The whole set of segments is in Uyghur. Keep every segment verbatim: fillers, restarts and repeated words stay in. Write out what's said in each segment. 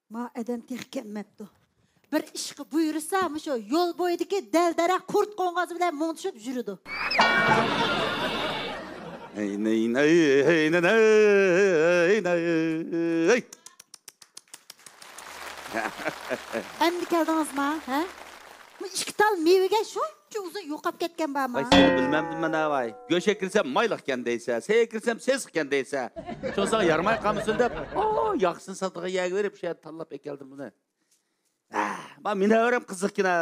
ما ئادەم تېخى كەلمەپتۇ. بىر ئىشقا بۇيرۇسا، مۇشۇ يول بويىدىكى دەل-دەرەخ قۇرت قوڭغازى بىلەن مۇڭدىشىپ يۈرىدۇ. ھەي، نەي، نەي، ھەي، نەي، نەي، ھەي، نەي، ھەي. ئەمدى كەلدىڭىزما، ھە؟ بۇ ئىككى تال مېۋىگە شۇنچە ئۇزۇن يوقاپ كەتكەن بارما؟ ۋاي، سېنى بىلمەمدىمەن ھە، ۋاي. گۆشكە كىرسەم مايلىقكەن دەيسە، سېيىقكە كىرسەم سېسىقكەن دەيسە. شۇڭا ساڭا يارىماي قالمىسۇن دەپ، ئو، ياخشىسىنى ساتىدىغان يەرگە بېرىپ، شۇ يەردە تاللاپ ئەكەلدىم بۇنى. ھە، ما مېنى ھەۋرەم قىزىقكىنا.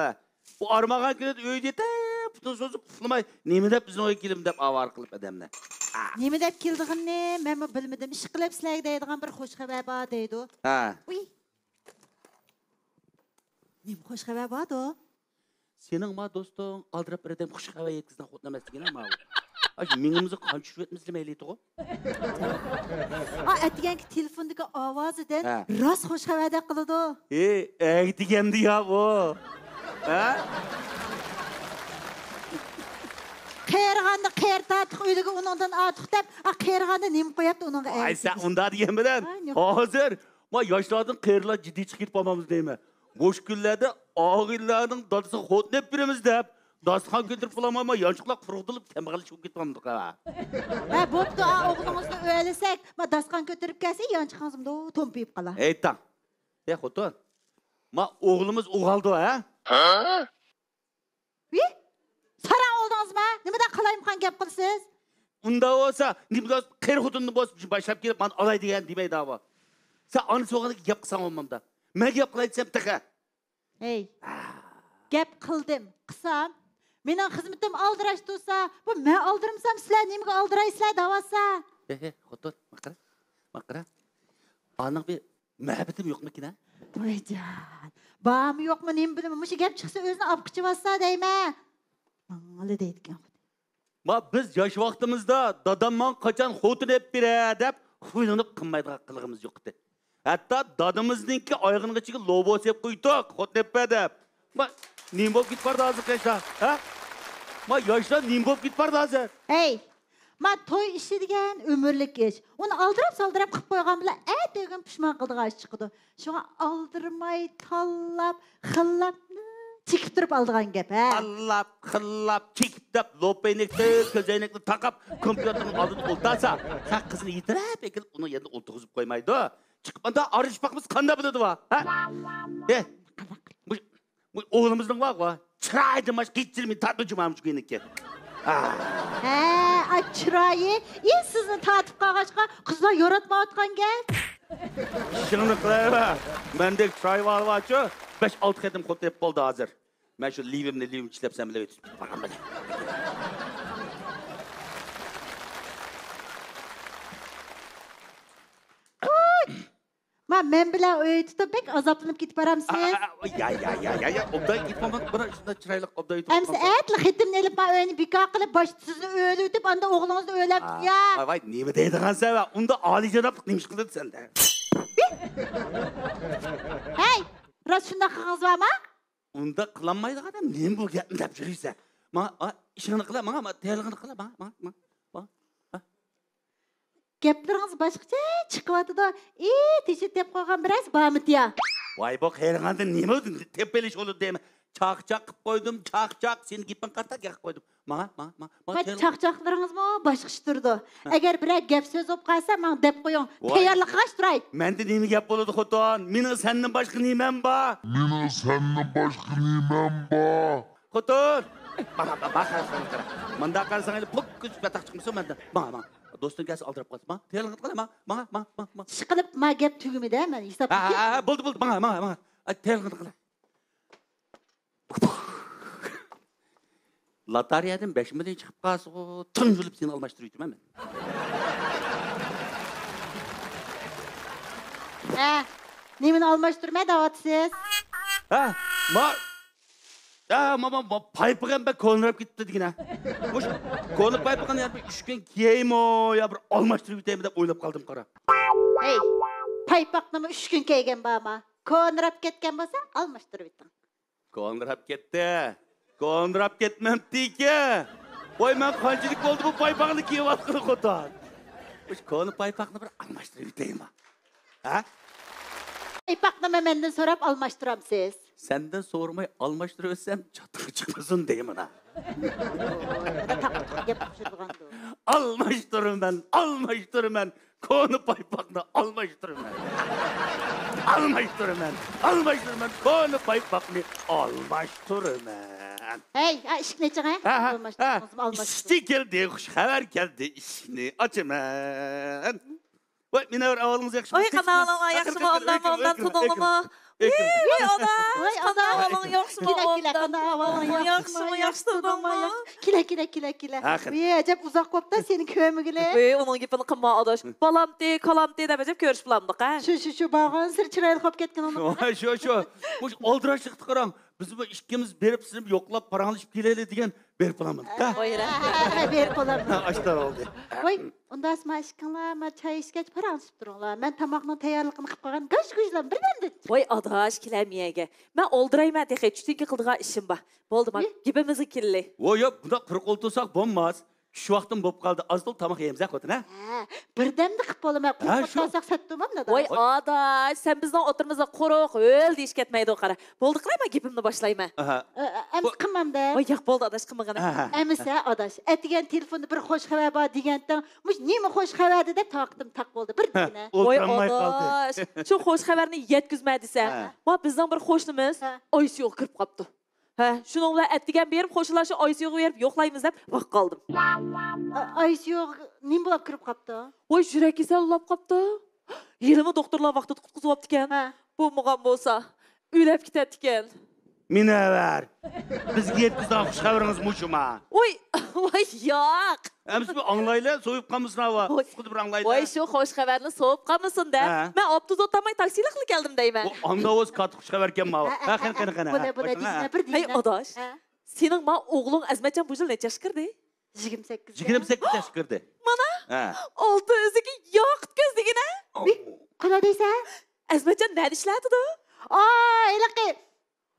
ئۇ ئارمىغان كۈنىدە ئۆيدە يېتىپ، پۇتىنى سوزۇپ ئۇخلىماي، نېمە دەپ بىزنىڭ ئۆيگە كېلىمەن دەپ ئاۋارە قىلىپ ئادەمنى. ھە. نېمە دەپ كېلىدىغىنىنى مەنمۇ بىلمىدىم. ئىشقىلىپ سىلەرگە دەيدىغان بىر خوش خەۋەر بار دەيدۇ. ھە. ئۇي. نېمە خوش خەۋەر باردۇ؟ سېنىڭ ما دوستۇڭ ئالدىراپ بىردەم خوش خەۋەر يەتكۈزگەن خوتۇن ئەمەس دېگىنە ماۋۇ. ئاش مېڭىمىزغا قان چۈشۈرۈۋەتمىسىلە مەيلى ئىدىغۇ. ئا، ئەتىگەنكى تېلېفوندىكى ئاۋازىدىن ھە. راست خوش خەۋەردەك قىلىدۇ. ئى، ئەگدىگەندە يا ئۇ. ھە؟ قېرىغاندا قېرى تارتۇق ئۆلىگە ئۇنىڭدىن ئارتۇق دەپ، ئا، قېرىغاندا نېمە قوياپتۇ ئۇنىڭغا ئاي، سەن ئەگىشىپ؟ ئۇنداق دېگەن بىلەن، ھاي، نېمە؟ ھازىر ما ياشلاردىن قېرىلار جىددىي چىقىپ كېتىپ قالمامىز دەيمەن. مۇشۇ كۈنلەردە ئاغىنىلەرنىڭ دادىسىغا خوتۇن ئېلىپ بېرىمىز دەپ، داستىخان كۆتۈرۈپ بولالمايمۇ، يانچۇقلار قۇرۇقتۇرۇپ، كەمبەغەل چىقىپ كېتىۋالمىدۇق ھە. ھە، بوپتۇ، ئا، ئوغلىڭىزنى ئۆيلىسەك، ما داستىخان كۆتۈرۈپ كەلسە، يانچۇقىڭىزمۇ تومپىيىپ قالا. ھەيتاڭ. ھە، خوتۇن. ما ئوغلىمىز ئوغالدۇ ھە؟ ھە؟ ۋى؟ ساراڭ ئالدىڭىزما؟ نېمىدەپ قالايمىقان گەپ قىلىسىز؟ ئۇنداق بولسا، نېمە بولسا، قېرى خوتۇننى بولسا باشلاپ كېلىپ، مانا ئالاي دېگەن دېمەيدۇ ئاۋۇ. سەن ئانا سوغانىغا گەپ قىلساڭ بولمامدا. مەن گەپ قىلاي دېسەم تېخى. ھەي، گەپ قىلدىم، قىلسام، مېنىڭ خىزمىتىم ئالدىراش تۇرسا، بۇ مەن ئالدىرىمىسام، سىلەر نېمىگە ئالدىرايسىلەر دەۋاتسا؟ ھە، ھە، خوتۇن، ماقىرا، ماقىرا. ئانىڭ بىر مۇھەببىتىم يوقمىكىن ھە؟ ۋايجان، بارمۇ يوقمۇ نېمە بىلىمەن، مۇشۇ گەپ چىقسا ئۆزىنى ئاپقىچىۋاتسا دەيمەن. ماڭىلا دەيدىكەن خوتۇن. ما بىز ياش ۋاقتىمىزدا دادام ماڭا قاچان خوتۇن ئېلىپ بېرە دەپ خۇيلىنىپ قىلمايدىغان قىلىقىمىز يوق ئىدى. ھەتتا دادىمىزنىڭكى ئايىغىنىڭ ئىچىگە لوبو سېلىپ قويدۇق، خوتۇن ئېلىپ بەر دەپ. ما نېمە بولۇپ كېتىپ باردا ھازىر ياشلار؟ ھە؟ ما ياشلار نېمە بولۇپ كېتىپ باردا ھازىر؟ ھەي، ما توي ئىشى دېگەن ئۆمۈرلۈك ئىش. ئۇنى ئالدىراپ-سالدىراپ قىلىپ قويغان بىلەن ئەتىگۈن پۇشمان قىلىدىغان ئىش چىقىدۇ. شۇڭا ئالدىرىماي، تاللاپ، خىللاپ، چېكىپ تۇرۇپ ئالىدىغان گەپ، ھە؟ تاللاپ، خىللاپ، چېكىپ دەپ، لوپەينەكتە، كۆزەينەكنى تاقاپ، كومپيۇتېرنىڭ ئالدىدا ئولتۇرسا، سەن قىزنى يېتىرەپ ئەكېلىپ، ئۇنىڭ يېنىدا ئولتۇرغۇزۇپ قويمايدۇ. چىقىپ ئاندا ئارىلىشىپ باقمىسا قانداق بىلىدۇ، ھە؟ ھە؟ بۇ، بۇ ئوغلىمىزنىڭ بار، چىرايىدىن باشقا ھېچ نېمە تارتمىدى جۇمۇ مۇشۇ كۆينىككە. ھە، ئاي چىرايى، ئى سىزنى تارتىپ قالغاچقا قىزلار ياراتمايۋاتقان گەپ. ئىشىڭنى قىلەۋەر. مەندەك چىرايى بارلارچۇ بەش-ئالتە قېتىم خوتۇن ئېلىپ بولدى ھازىر. مەن شۇ لىۋىمنى لىۋىم چىشلەپ سەن بىلەن ئۆتۈپ كېتىپ بارغان بىلەن. ما مەن بىلەن ئۆي تۇتۇپ بەك ئازابلىنىپ كېتىپ بارامسىز؟ يا، يا، يا، يا، يا، ئوبدان كېتىپ قالمىدىم، بىر شۇنداق چىرايلىق ئوبدان يېتىپ ئەمسە قالدىم. ئەتىلا خېتىمنى ئېلىپ، ما ئۆينى بىكار قىلىپ، باشتا سىزنى ئۆلۈۋېتىپ، ئاندا ئوغلىڭىزنى ئۆيلەپ، يا. ۋاي، ۋاي، نېمە دەيدىغانسەن، ۋە ئۇنداق ئالىيجانابلىق نېمە ئىش قىلدى سەندە؟ ھەي، راست شۇنداق قىلغىڭىز بارما؟ ئۇنداق قىلالمايدىغان ئادەم نېمە بۇ گەپنى دەپ يۈرىسەن؟ ماڭا، ئا، ئىشىڭنى قىلە، ماڭا، ما، تەييارلىقىڭنى قىلە، ماڭا، ماڭا، ماڭا، ماڭا. گەپلىرىڭىز باشقىچە چىقىۋاتىدۇ. ئى، تېشى تېپىپ قويغان بىرەرسى بارمىتى يا؟ ۋاي، بۇ قېرىغاندا نېمە تېپىپ ئېلىش بولىدۇ دەيمەن. چاقچاق قىلىپ قويدۇم، چاقچاق. سېنىڭ گېپىڭگە قارىتا گەپ قىلىپ قويدۇم. ماڭا، ماڭا، ماڭا، ماڭا ما تەييارلىق. چاقچاقلىرىڭىزمۇ باشقىچە تۇرىدۇ. ھە. ئەگەر بىرەر گەپ سۆز بولۇپ قالسا، ماڭا دەپ قويۇڭ. ۋاي. تەييارلىق قىلغاچ تۇراي. مەندە نېمە گەپ بولىدۇ، خوتۇن؟ مېنىڭ سەندىن باشقا نېمەم بار؟ مېنىڭ سەندىن باشقا نېمەم بار؟ خوتۇن! ماڭا، ماڭا، ماڭا قارىساڭ، قارا. مۇنداق قارىساڭ، ئەنە پوك كۆز پاتاق چىقمىسۇن مەندىن. ماڭا، ماڭا. دوستۇڭ كەلسە ئالدىراپ قالسا. ماڭا، تەييارلىقىڭنى قىلە، ماڭا، ماڭا، ماڭا، ماڭا. ئىشقىلىپ، ما گەپ تۈگىمىدى، مەن ھېساب ھە، ھە، ھە، بولدى، بولدى، ماڭا، ماڭا، ماڭا. ئاي، تەييارلىقىڭنى قىلە. لاتارىيەدىن بەش مىليون چىقىپ قالسىغۇ، تۇنجۇلۇپ سېنى ئالماشتۇرۇۋېتىمەن مەن. ھە، نېمىنى ئالماشتۇرىمەن دەۋاتىسىز؟ ھە، ما، ھە، ما، ما، ما، پايپىقىم بەك كونىراپ كېتىپتۇ دېگىنە. مۇشۇ كونا پايپىقىنى يا بىر ئۈچ كۈن كىيەيمۇ، يا بىر ئالماشتۇرۇپ ئۆتەيمۇ دەپ ئويلاپ قالدىم، قارا. ھەي، پايپاقنىمۇ ئۈچ كۈن كىيگەن بارما؟ كونىراپ كەتكەن بولسا، ئالماشتۇرۇۋېتىڭ. كونىراپ كەتتى. كونىراپ كەتمەپتىكەن. ۋاي، مەن قانچىلىك بولدى بۇ پايپاقنى كىيىۋاتقىلى، خوتۇن. مۇشۇ كونا پايپاقنى بىر ئالماشتۇرۇپ ئۆتەيمۇ؟ ھە؟ پايپاقنىمۇ مەندىن سوراپ ئالماشتۇرامسىز؟ سەندىن سورىماي ئالماشتۇرۇۋەتسەم، چاتىقى چىقمىسۇن دەيمەن ھە. مانا تاققا تۇق گەپ قىلىشىدىغاندۇ. ئالماشتۇرىمەن، ئالماشتۇرىمەن، كونا پايپاقنى ئالماشتۇرىمەن. ئالماشتۇرىمەن، ئالماشتۇرىمەن، كونا پايپاقنى ئالماشتۇرىمەن. ھەي، ھە، ئىشىكنى ئېچىڭ ھە. ھە، ھە، ئالماشتۇرىمەن، ھە. ئالماشتۇرىمەن. ئىشىك كەلدى، خۇش خەۋەر كەلدى، ئىشىكنى ئاچىمەن. ۋاي، مۇنەۋۋەر، ئەھۋالىڭىز ياخشىمۇ؟ ۋاي، قانداق ئەھۋالىڭلار، ياخشىمۇ؟ ئوبدانمۇ، ئوبدان تۇردۇڭلارمۇ؟ ۋاي ئادا، ۋاي ئادا، قانداق ئەھۋالىڭ، ياخشىمۇ؟ كېلە، كېلە، قانداق ئەھۋالىڭ، ياخشىمۇ؟ ياخشى تۇردۇڭلارمۇ؟ كېلە، كېلە، كېلە، كېلە. ھە، قېنى. ۋاي، ئەجەب ئۇزاق بوپتا سېنى كۆرمىگىلى. ۋاي، ئۇنىڭ گېپىنى قىلما ئاداش. بالامتى، كالامتى دەپ ئەجەب كۆرۈشۈپ بولامدۇق ھە؟ شۇ، شۇ، شۇ، بارغانسېرى چىرايلىق بولۇپ كەتكىن ئۇنىڭ. شۇ، شۇ، شۇ. مۇشۇ ئالدىراشلىقتا قاراڭ. بىز بۇ ئىككىمىز بېرىپ سېنى يوقلاپ پاراڭلىشىپ كېلەيلى دېگەن بېرىپ بولامدۇق ھە؟ ۋاي، ھە، ھە، ھە، بېرىپ بولامدۇق. ھە، ئاشۇنداق بولدى. ۋاي، ئۇنداق ئىككىڭلار ما چاي ئىچكەچ پاراڭلىشىپ تۇرۇڭلار. مەن تاماقنىڭ تەييارلىقىنى قىلىپ قويغان گاژ-گۇژلارنى بىر دەمدە. ۋاي ئاداش، كېلەم يەرگە. مەن ئولتۇرايمەن تېخى، چۈشتىن كېيىن قىلىدىغان ئىشىم بار. بولدى، ما، نېمە؟ گېپىمىزگە كېلەيلى. ۋوي، ياق، بۇنداق قۇرۇق ئولتۇرساق بولماس. چۈش ۋاقتىمۇ بولۇپ قالدى. ئاز تولا تاماق يەيمىز ھە، خوتۇن ھە؟ ھە، بىردەمدە قىلىپ بولىمەن. ھە، قۇرۇق شۇ. ئولتۇرساق سەتتىمامدا. ۋاي ئاداش، سەن بىزنىڭ ئوتتۇرىمىزدا قۇرۇق ھۆل دېيىش كەتمەيدۇ قارا. بولدى، قارايمەن، گېپىمنى باشلايمەن. ئەمىسە قىلمامدا. ۋاي ياق، بولدى ئاداش، قىلمىغىنە. ئەمىسە ئاداش، ئەتىگەن تېلېفوندا بىر خوش خەۋەر بار دېگەنتىڭ، مۇشۇ نېمە خوش خەۋەر دەپ تاقىتىم تاق بولدى. بىر دېگىنە. ۋاي ئاداش، شۇ خوش خەۋەرنى يەتكۈزمە دېسە، ما بىزنىڭ بىر قوشنىمىز ئايسىيۇغا كىرىپ قاپتۇ. ھە، شۇنىڭ بىلەن ئەتىگەن بېرىپ خوشلاشىپ ئايسىيۇغا بېرىپ يوقلايمىز دەپ ۋاق قالدىم. ئايسىيۇغا نېمە بولۇپ كىرىپ قاپتۇ؟ ۋاي يۈرەك كېسەلى بولاپ قاپتۇ. ھېلىمۇ دوختۇرلار ۋاقتىدا قۇتقۇزۇۋاپتىكەن. بولمىغان بولسا ئۆلۈپ كېتەتتىكەن. مۇنەۋۋەر، بىزگە يەتكۈزىدىغان خۇش خەۋىرىڭىز مۇشۇما؟ ۋاي، ۋاي ياق. ئەمىسە بىر ئاڭلايلى، سويۇپ قالمىسۇن ھاۋا. ۋاي، سىزغۇدە بىر ئاڭلايلى. ۋاي، شۇ خوش خەۋەرنى سويۇپ قالمىسۇن دەپ، ھە، مەن ئاپتوبۇس ئولتۇرماي تاكسىلىقلا كەلدىم دەيمەن. ئۇ ئاڭلاۋۇز كاتتىق خۇش خەۋەر ئىكەن ماۋۇ. ھە، قېنى، قېنى، قېنى. بولە، بولە، دېگىنە بىر دېگىنە. ھەي ئاداش، سېنىڭ ما ئوغلۇڭ ئەزمەتجان بۇ يىل نەچچە ياشقا كىردى؟ يىگىرمە سەككىز. يىگىرمە سەككىز ياشقا كىردى. مانا، ھە، ئالتە ئۆزىگە ياقۇت كۆز دېگىنە. قانداق دەيسەن؟ ئەزمەتجان نەدە ئىشلەتىدۇ؟ ئا، ھېلىقى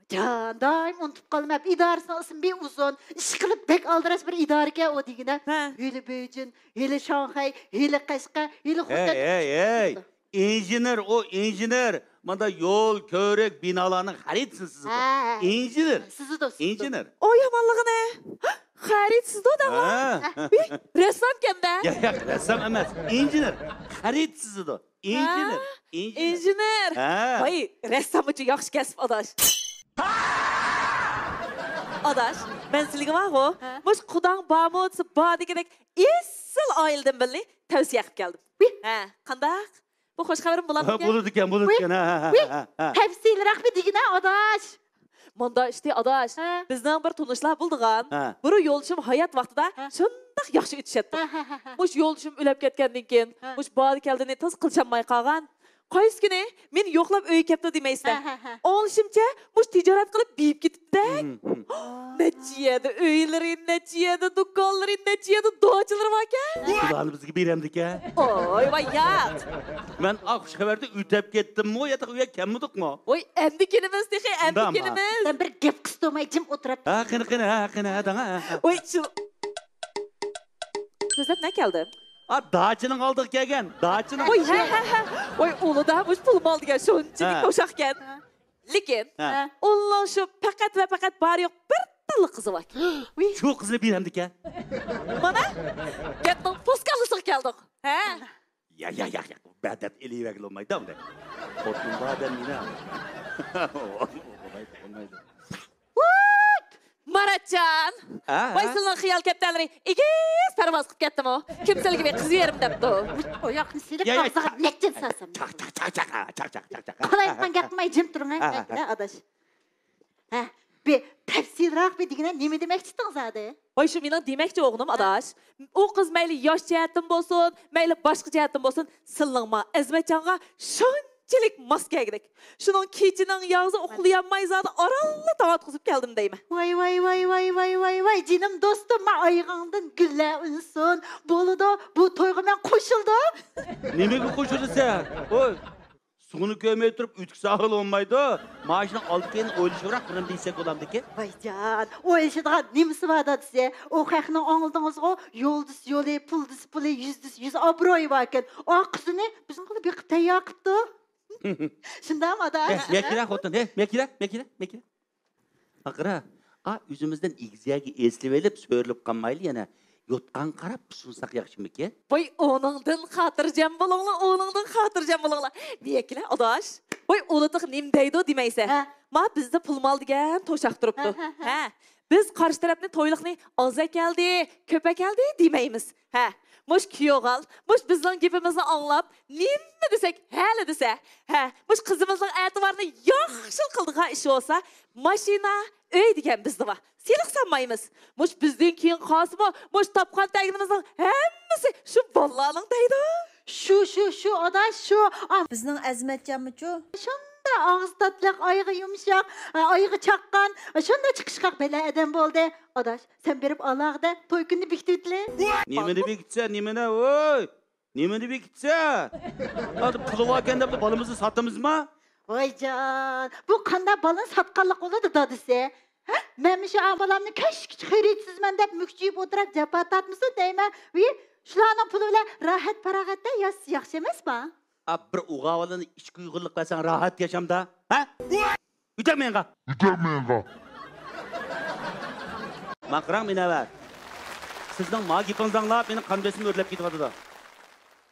جان، دائىم ئۇنتۇپ قالىمەن. ئىدارىسىنىڭ ئىسمى بەك ئۇزۇن. ئىشقىلىپ بەك ئالدىراش بىر ئىدارىكەن ئۇ دېگىنە. ھە. ھېلى بېيجىڭ، ھېلى شاڭخەي، ھېلى قەشقەر، ھېلى خوتەن. ھەي، ھەي، ھەي. ئىنژېنېر ئۇ، ئىنژېنېر. ماندا يول، كۆۋرۈك، بىنالارنىڭ خەرىتىسىنى سىزىدۇ. ھە، ھە. ئىنژېنېر. سىزىدۇ، سىزىدۇ. ئىنژېنېر. ئاي، يامانلىقىنى. خەرىت سىزىدۇ دەڭلا. ھە. ئى، رەسسامكەن-دە. ياق، ياق، رەسسام ئەمەس. ئىنژېنېر. خەرىت سىزىدۇ. ئىنژېنېر، ھە؟ ئىنژېنېر. ئىنژېنېر. ھە. ۋاي، رەسسام ئۈچۈن ياخشى كەسىپ، ئاداش. ئاداش، مەن سىلىگە بارغۇ، ھە، مۇشۇ قۇداڭ بارمۇ دېسە، بار دېگۈدەك ئېسىل ئائىلىدىن بىرنى تەۋسىيە قىلىپ كەلدىم. ۋىي. ھە، قانداق؟ بۇ خوش خەۋىرىم بولامدىكەن؟ بولىدىكەن، بولىدىكەن. ھە، ھە، ھە، ھە، ھە. تەپسىلراق بىر دېگىنە، ئاداش. مۇنداق ئىشتى، ئاداش. ھە. بىزنىڭ بىر تونۇشلار بولىدىغان. ھە. بىر يولدىشىم ھايات ۋاقتىدا، ھە، شۇنداق ياخشى ئۆتۈشەتتۇق. ھە، ھە، ھە، ھە. مۇشۇ يولدىشىم ئۆلۈپ كەتكەندىن كېيىن، ھە، مۇشۇ باردى كەلدىنى تازا قىلىشالماي قالغان. قايسى كۈنى مېنى يوقلاپ ئۆيگە كەپتۇ دېمەيسىلەر. ھە، ھە، ھە. ئاڭلىشىمچە، مۇشۇ تىجارەت قىلىپ بېيىپ كېتىپتىدەك. ھىم، ھىم. نەچچە يەردە ئۆيلىرى، نەچچە يەردە دۇكانلىرى، نەچچە يەردە داچىلىرى باركەن. شۇلارنى بىزگە بېرەمدىكەن؟ ئوي، ۋاي ياق. مەن ئا خۇش خەۋەردىن ئۆتۈپ كەتتىممۇ، ياتاق ئۆيگە كەلمىدۇقمۇ؟ ۋاي، ئەمدى كېلىمىز تېخى، ئەمدى كېلىمىز. سەن بىر گەپ قىستۇرماي جىم ئولتۇراپ. ھە، قېنى، قېنى، ھە، قېنى، ھە، دەڭ، ھە، ھە. ۋاي، شۇ سۆزلەپ نە كەلدى؟ ئا، داچىنىڭ ئالدىغا كەلگەن، داچىنىڭ. ۋاي، ھە، ھە، ھە. ۋاي، ئۇلىدا مۇشۇ پۇل مال دېگەن شۇنچىلىك ھە. توشاقكەن. لېكىن ھە. ئۇنىڭ شۇ پەقەت ۋە پەقەت بارى يوق بىر تاللا قىزى بار. شۇ قىزنى بېرەمدىكەن؟ مانا، گەپنىڭ پوسكاللىسىغا كەلدۇق. ھە؟ يا، يا، يا، يا. بەدەت ئېلىۋەرگىلى بولمايدۇ ئۇنداق. خوتۇن بار دەم يەنە. بولمايدۇ، بولمايدۇ. ۋوت! ماراتجان! ھە، ۋاي، ھە؟ سىلىنىڭ خىيال كەپتەرلىرى ئېگىز پەرۋاز قىلىپ كەتتىمۇ؟ كىم سىلىگە بىر قىز بېرىم دەپتۇ؟ ئاياقنى سېلىپ يا، يا، ئاغزىغا نەچچىن سالسام. چاق، چاق، چاق، چاق، چاق، چاق، چاق. قالايمىقان گەپ قىلماي جىم تۇرۇڭ، ھە، ھە، ھە. ئاداش. ھە، بىر تەپسىلراق بىر دېگىنە نېمە دېمەكچى ئىدىڭىز زادى؟ ۋاي، شۇ مېنىڭ دېمەكچى بولغىنىم، ھە. ئاداش. ئۇ قىز مەيلى ياش جەھەتتىن بولسۇن، مەيلى باشقا جەھەتتىن بولسۇن، سىلىنىڭ ما ئەزمەتجانغا شۇنچىلىك ماس كەلگۈدەك. شۇنىڭ كېچىنىڭ ياغزى ئۇخلىيالماي زادى ئارانلا تاڭ ئاتقۇزۇپ كەلدىم دەيمەن. ۋاي، ۋاي، ۋاي، جېنىم دوستۇم، ما ئايىغىڭدىن گۈللەر ئۈنسۇن. بولىدۇ، بۇ تويغا مەن قوشۇلدۇم. نېمىگە قوشۇلىسەن؟ ۋوي. سۇنى كۆرمەي تۇرۇپ ئۆتۈك ساغىلى بولمايدۇ. مائاشنىڭ ئالدى كېيىن ئويلىشىۋراق بىرنى دېسەك بولامدىكى؟ ۋايجان، ئويلىشىدىغان نېمىسى بار دادىسى؟ ئۇ خەقنىڭ ئاڭلىدىڭىزغۇ، يول دېسە يولى، پۇل دېسە پۇلى، يۈز دېسە يۈز ئابرۇيى باركەن. ئا قىزىنى بىزنىڭغىلا بېقىپ تەييار قىپتۇ. شۇنداقمۇ، ئادا؟ ھە، مەكىرە خوتۇن، ھە، مەكىرە، مەكىرە، مەكىرە. باققىرا، ئا، ئۆزىمىزدىن ئېگىز يەرگە ئېسىلىۋېلىپ، سۆرىلىپ قالمايلى يەنە. يوتقانغا قاراپ سۇنساق ياخشىمىكىن؟ ۋاي، ئۇنىڭدىن خاتىرجەم بولۇڭلار، ئۇنىڭدىن خاتىرجەم بولۇڭلار. نېكىلە، ئاداش؟ ۋاي، ئۇلۇتۇق نېمە دەيدۇ دېمەيسەن. ھە. ما، بىزدە پۇل مال دېگەن توشاق تۇرۇپتۇ. ھە، ھە، ھە. ھە، بىز قارشى تەرەپنى تويلۇقنى ئاز ئەكەلدى، كۆپ ئەكەلدى دېمەيمىز. ھە، مۇش كۈيوغال، مۇش بىزنىڭ گېپىمىزنى ئاڭلاپ، نېمە دېسەك، ھەلە دېسە. ھە، مۇش قىزىمىزنىڭ ئەتىۋارىنى ياخشىلا قىلىدىغان ئىشى بولسا، ماشىنا، ئۆي دېگەن بىزدە بار. سېلىق سالمايمىز. مۇش بىزدىن كېيىن قالسىمۇ، مۇش تاپقان تەگىنىمىزنىڭ ھەممىسى شۇ بالىلارنىڭ دەيدۇ. شۇ، شۇ، شۇ، ئاداش، شۇ. ئا، بىزنىڭ ئەزىمەتجانمۇچۇ؟ شۇنداق ئاغزى تاتلىق، ئايىغى يۇمشاق، ئا، ئايىغى چاققان، شۇنداق چىقىشقاق بەلە ئادەم بولدى. ئاداش، سەن بېرىپ ئالاغىدە توي كۈنىنى بېكىتىۋېتىلى. نېمىنى بېكىتسە، نېمىنى، ۋوي؟ نېمىنى بېكىتسە؟ ھازىر پۇلى باركەن دەپ بالىمىزنى ساتىمىزما؟ ۋايجان، بۇ قانداق بالىنى ساتقانلىق بولىدۇ دادىسى؟ ھە؟ مەن مۇشۇ بالامنى كەچكىچە خېرىدسىزمەن دەپ مۈكچىيىپ ئولتۇرۇپ جاپا تارتمىسۇن دەيمەن. ۋىي، شۇلارنىڭ پۇلى بىلەن راھەت پاراغەتتە ياشىسا ياخشى ئەمەسما؟ ئا، بىر ئوغۇل بالىنى ئىچكى ئۇيغۇرلۇق بەرسەڭ راھەت ياشامدا، ھە؟ ئۆتەلمەيڭغا. ئۆتەلمەيڭغا. ماقىراڭ مۇنەۋۋەر. سىزنىڭ ما گېپىڭىزنى ئاڭلاپ مېنىڭ قان بېسىمىم ئۆرلەپ كېتىۋاتىدۇ.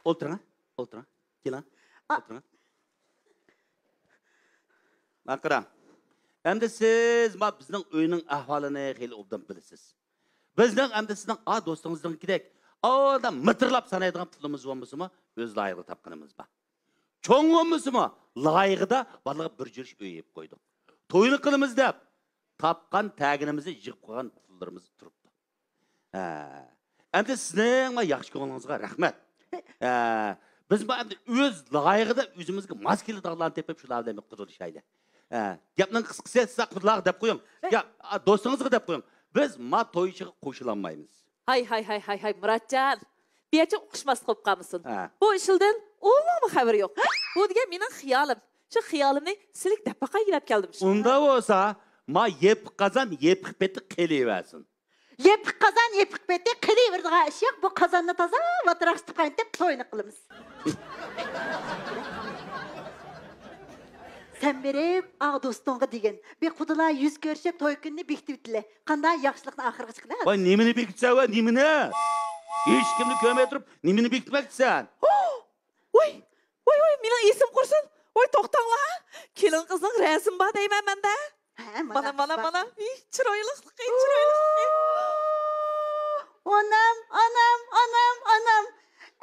ئولتۇرۇڭ، ئولتۇرۇڭ. كېلىڭ، ئا. ئولتۇرۇڭ. ماقىراڭ. ئەمدى سىز ما بىزنىڭ ئۆينىڭ ئەھۋالىنى خېلى ئوبدان بىلىسىز. بىزنىڭ ئەمدى سىزنىڭ ئا دوستىڭىزنىڭكىدەك ئادا مىتىرلاپ سانايدىغان پۇلىمىز بولمىسىمۇ، ئۆز لايىقىدا تاپقىنىمىز بار. چوڭ بولمىسىمۇ، لايىقىدا بالىغا بىر جۈرۈش ئۆي ئېلىپ قويدۇق. توينى قىلىمىز دەپ، تاپقان تەگىنىمىزنى يىغىپ قويغان پۇللىرىمىز تۇرۇپتۇ. ھە. ئەمدى سىزنىڭ ما ياخشى كۆڭلىڭىزگە رەھمەت. ھە. بىز ما ئەمدى ئۆز لايىقىدا ئۆزىمىزگە ماس كېلىدىغانلارنى تېپىپ، شۇلار بىلەن بىر قىزىلىشايلى. ھە. گەپنىڭ قىسقىسى، سىز قۇدىلارغا دەپ قويۇڭ. يا، ئا، دوستىڭىزغا دەپ قويۇڭ. بىز ما توي ئىشىغا قوشۇلالمايمىز. ھاي، ھاي، ھاي، ھاي، ھاي، مۇراتجان. بىرچە ئۇقۇشماسلىق بولۇپ قالمىسۇن. ھە. بۇ ئىشلىدىن ئۇنىڭمۇ خەۋىرى يوق. بۇ دېگەن مېنىڭ خىيالىم. شۇ خىيالىمنى سىلىگە دەپ باقاي دەپ كەلدىم شۇ. ئۇنداق بولسا، ما يېپىق قازان يېپىق پېتى قېلىۋەرسۇن. يېپىق قازان يېپىق پېتى قېلىۋېرىدىغان ئىش يوق. بۇ قازاننى تازا ۋاتراق تۇتۇپ قاينىتىپ توينى قىلىمىز. سەن بېرىپ ئاغ دوستۇڭغا دېگىن. بىر قۇدىلا يۈز كۆرۈشۈپ توي كۈنىنى بېكىتىۋېتىلى. قانداق ياخشىلىقنى ئاخىرىغا چىقىرىلى. ۋاي، نېمىنى بېكىتسە ۋە نېمىنى؟ ھېچكىمنى كۆرمەي تۇرۇپ نېمىنى بېكىتمەكچىسەن؟ ۋاي، ۋاي، ۋاي، مېنىڭ ئېسىم قۇرسۇن. ۋاي، توختاڭلار. كېلىن قىزنىڭ رەسىمى بار دەيمەن مەندە. ھە، مانا، مانا، مانا، مانا. ھىي، چىرايلىقلىقى، چىرايلىقلىقى. ئانام، ئانام، ئانام، ئانام.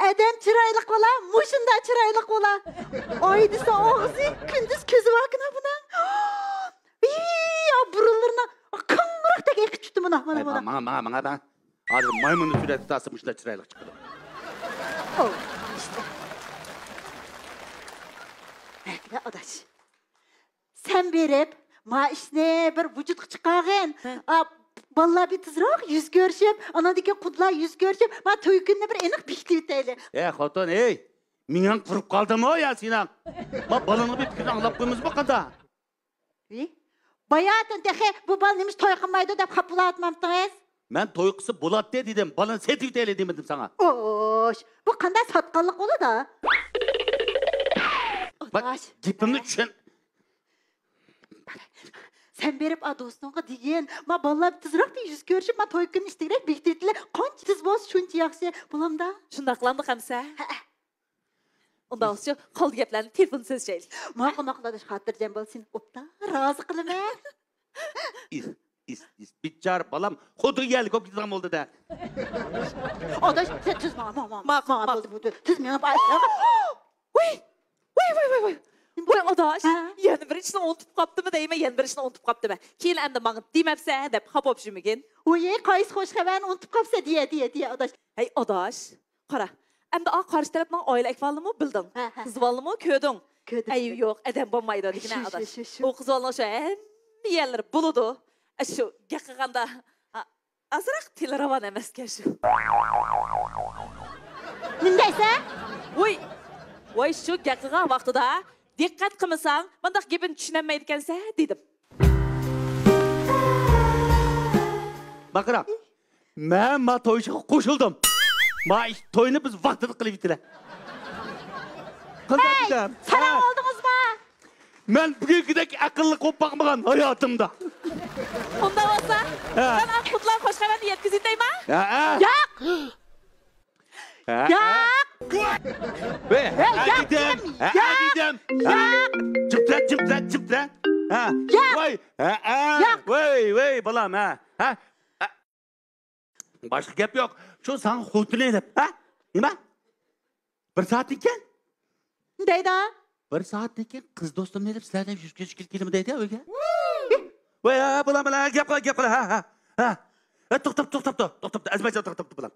ئادەم چىرايلىق بولا، مۇشۇنداق چىرايلىق بولا. ئاي دېسە ئاغزى، كۈندۈز كۆزى باركىنا بۇنىڭ. ھىي، بۇرۇنلىرىنىڭ قاڭغۇراقتەك ئېقىپ چىقتى مانا، مانا، ئەي، مانا. ماڭا، ماڭا، ماڭا، ماڭا. ھازىر مايمۇننى سۈرەتكە تارتسا مۇشۇنداق چىرايلىق چىقىدۇ. ئو، ئىشتە. ھە، ئاداش. سەن بېرىپ، ما ئىشنى بىر ۋۇجۇدقا چىقارغىن. ھە. ئا، بالىلار بىر تېزراق يۈز كۆرۈشۈپ، ئاناندىن كېيىن قۇدىلار يۈز كۆرۈشۈپ، ما توي كۈنىنى بىر ئېنىق بېكىتىۋېتەيلى. ئە، خوتۇن، ھەي، مېڭەڭ قۇرۇپ قالدىمۇ يا سېنىڭ؟ ما بالىنىڭ بىر پىكرىنى ئاڭلاپ قويمىسىمۇ قانداق؟ ۋى؟ باياتىن تېخى بۇ بالا نېمىش توي قىلمايدۇ دەپ خاپا بولۇۋاتمامتىڭىز؟ مەن توي قىلسا بولاتتى دېدىم، بالىنى سېتىۋېتەيلى دېمىدىم ساڭا. ئوش، بۇ قانداق ساتقانلىق بولىدۇ؟ باق، ئاداش. گېپىمنى چۈشەن. سەن بېرىپ ئا دوستۇڭغا دېگىن، ما بالىلار تېزراق يۈز كۆرۈشۈپ، ما توي كۈنىنى ئىشتىرەك بېكىتىۋېتىلى، قانچە تېز بولسا شۇنچە ياخشى. بولامدا؟ شۇنداق قىلامدۇق ئەمسە؟ ھەئە. ئۇنداق بولسىچۇ، قالدى گەپلەرنى تېلېفوندا سۆزلىشەيلى. ماقۇل، ماقۇل، ئاداش، خاتىرجەم بول، سېنى ئوبدان رازى قىلىمەن. ئىس، ئىس، ئىس، بىچارە بالام خوتۇنغا يەرلىك بولۇپ كېتىدىغان بولدى-دە. ئاداش، سەن تېز ماڭا، ماڭا، ماڭا. ماقۇل، ماقۇل، ماقۇل. تېز مېڭىپ، ئاي، ۋاي، ۋاي، ۋاي، ۋاي. ۋاي، ئاداش، ھە؟ يەنە بىر ئىشنى ئۇنتۇپ قاپتىمەن دەيمەن، يەنە بىر ئىشنى ئۇنتۇپ قاپتىمەن. كېيىن ئەمدى ماڭا دېمەپسەن دەپ خاپا بولۇپ يۈرمىگىن. ۋوي، قايسى خوش خەۋەرنى ئۇنتۇپ قاپسەن دېيە، دېيە، دېيە، ئاداش. ھەي، ئاداش. قارا، ئەمدى ئا قارشى تەرەپنىڭ ئائىلە ئەھۋالىنىمۇ بىلدىڭ. ھە، ھە. قىز بالىنىمۇ كۆردۈڭ. كۆردۈم، ئەيىبى كۆردۈم. يوق، ئادەم بولمايدۇ دېگىنە شۇ، شۇ، ئاداش. شۇ، شۇ. ئۇ قىز بالىنىڭ شۇ ھەممە يەرلىرى بولىدۇ. ئە، شۇ گەپ قىلغاندا، ئا-، ئازراق تىلى راۋان ئەمەسكەن شۇ. نېمە دەيسەن؟ ۋوي، ۋاي، شۇ گەپ قىلغان ۋاقتىدا دىققەت قىلمىساڭ، مۇنداق گېپىنى چۈشىنەلمەيدىكەنسەن دېدىم. باقىراق، مەن ما توي ئىشىغا قوشۇلدۇم. ما ئىش، توينى بىز ۋاقتىدا قىلىۋېتىلە. قىلدى ھەي، دېدىم. ساراڭ ھە. ئالدىڭىزمۇ؟ مەن بۈگۈنكىدەك ئەقىللىق بولۇپ باقمىغان ھاياتىمدا. ئۇنداق بولسا، ھە. مەن ئاق قۇتلار خوش خەۋەرنى يەتكۈزۈۋېتەيما؟ ھە، ھە. ياق! ھە، ھە. ياق! ۋەي، ھە، ھە، ياق دېدىم. دېدىم. ھە، ھە، ياق! دېدىم. ھە. ياق! جىمتىرە، جىمتىرە، جىمتىرە. ھە. ياق! ۋاي، ھە، ھە. ياق! ۋەي، ۋەي، بالام، ھە. ھە. ھە. باشقا گەپ يوق. شۇ ساڭا خوتۇن ئېلىپ، ھە؟ نېمە؟ بىر سائەتتىن كېيىن؟ دەيدۇ. بىر سائەتتىن كېيىن قىز دوستۇمنى ئېلىپ سىلەردىن يۈز كۆرۈشكىلى كېلىمەن دەيدۇ ئۆيگە. ۋاي، ھە، بولام، بولام، گەپ قىل، گەپ قىل، ھە، ھە، ھە. ھە، توختاپ، توختاپ، توختاپ، توختاپ، ئەزىمەتجان، توختاپ، توختاپ، بالام.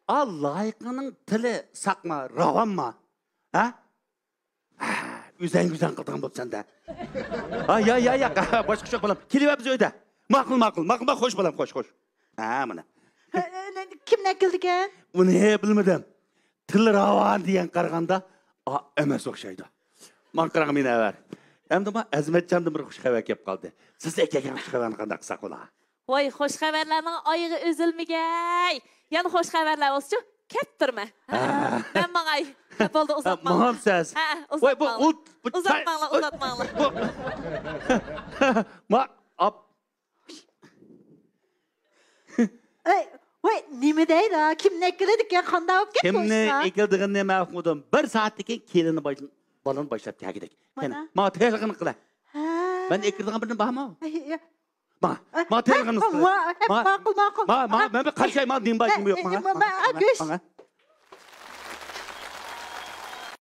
ئا، لايىقىنىڭ تىلى ساقما، راۋانما؟ ھە؟ ئۈزەڭ-ئۈزەڭ قىلىدىغان بوپسەن-دە. ھا، يا، يا، يا، باشقا ئىش يوق، بالام. كېلىۋەر بىز ئۆيدە. ماقۇل، ماقۇل، ماقۇل، ماقۇل، خوش، بالام، خوش، خوش. ھە، مانا. ھە، ئە، نە، كىمنى ئەكېلىدىكەن؟ ئۇنى بىلمىدىم. تىل راۋان دېگەن قارىغاندا، ئا، ئەمەس ئوخشايدۇ. ماڭا قاراڭ، مېنى ئەۋەر. ئەمدى ما ئەزىمەتجاندىن بىر خۇش خەۋەر كەپ قالدى. سىز ئەكەلگەن خۇش خەۋەرنى قانداق قىلساق بولا؟ ۋاي، خوش خەۋەرلەرنىڭ ئايىغى ئۈزۈلمىگەي. يەنە خوش خەۋەرلەر بولسىچۇ، كەپ تۇرمە. ھە، ھە. مەن ماڭاي. ھە، بولدى، ھە، ئۇزاتماڭلار. ماڭامسىز؟ ھە، ھە، ۋاي، بۇ ئۇزاتماڭلار. ئۇ، بۇ، ئۇزاتماڭلار، ھاي، ئۇزاتماڭلار. بۇ، ما، ئاپ. ئەي، ۋاي، نېمە دەيلا؟ كىمنى ئەكېلىدىكەن؟ قانداق بولۇپ كەتتى؟ كىمنى ئەكېلىدىغىنىنى مەن ئۇقمىدىم. بىر سائەتتىن كېيىن كېلىنى باش-، بالىنى باشلاپ كەلگۈدەك. مانا. قېنى، ماڭا تەييارلىقىنى قىلە. ھە. مەن ئەكىرىدىغان بىرنېمە بارمۇ؟ ئەي، يا. ماڭا، ئە، ماڭا تەييارلىقىنى ئە، قىلە. ۋا-، ئە، ماڭا. ماقۇل، ماقۇل. ماڭا، ماڭا، مەن بىر قارىشاي، ماڭا نېمە بار، ئە، نېمە يوق، ئە، ماڭا. ماڭا، ماڭا، ئە، ماڭا، گۆش. ماڭا.